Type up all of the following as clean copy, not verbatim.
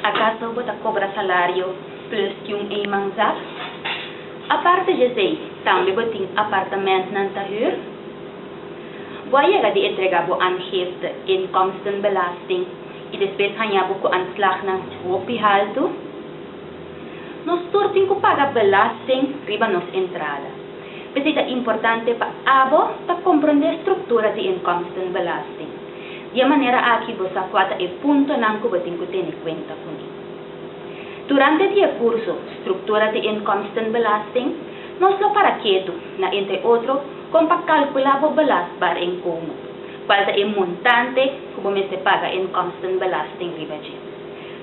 Akaso bo ta kobra salario plus ku un eenmanszaak? Aparte di esei, tambe bo tin apartamentonan ta huur? Bo a yega di entregá bo aangifte inkomstenbelasting i despues haña bo ku aanslagnan hopi haltu? Nos tur tin ku paga belasting riba nos entrada. P'esei ta importante pa abo ta komprondé struktura di inkomstenbelasting. Di e manera aki bo sa kua ta e puntonan ku bo tin ku tene kuenta kuné. Durante di e kurso Struktura di Inkomstenbelasting, nos lo para ketu na entre otro kon pa kalkulá bo belastbaar inkomen, kual ta e montante ku bo mester paga inkomstenbelasting riba dje.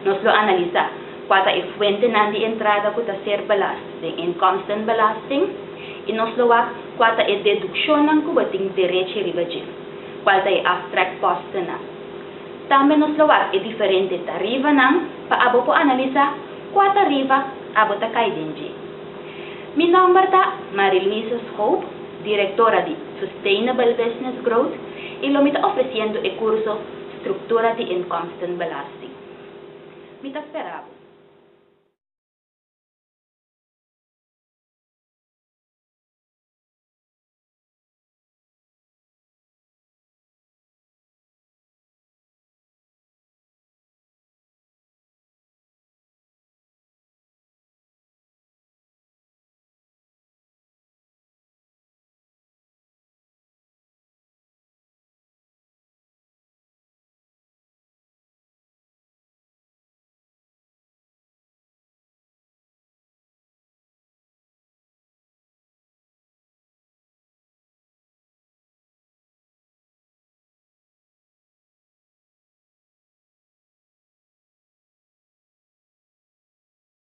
Nos lo analisá kua ta e fuentenan di entrada ku ta ser belast den inkomstenbelasting i nos lo wak kua ta e dedukshonnan ku bo tin derechi riba dje, kual ta e aftrekpostennan. Tambe nos lo wak e diferente tarifanan pa abo por analisá kua tarifa abo ta kai den dje. Mi nòmber ta Marie-Louise Schoop, direktora di Sustainable Business Growth i lo mi ta ofresiendo e kurso Struktura di Inkomstenbelasting. Mi ta spera bo.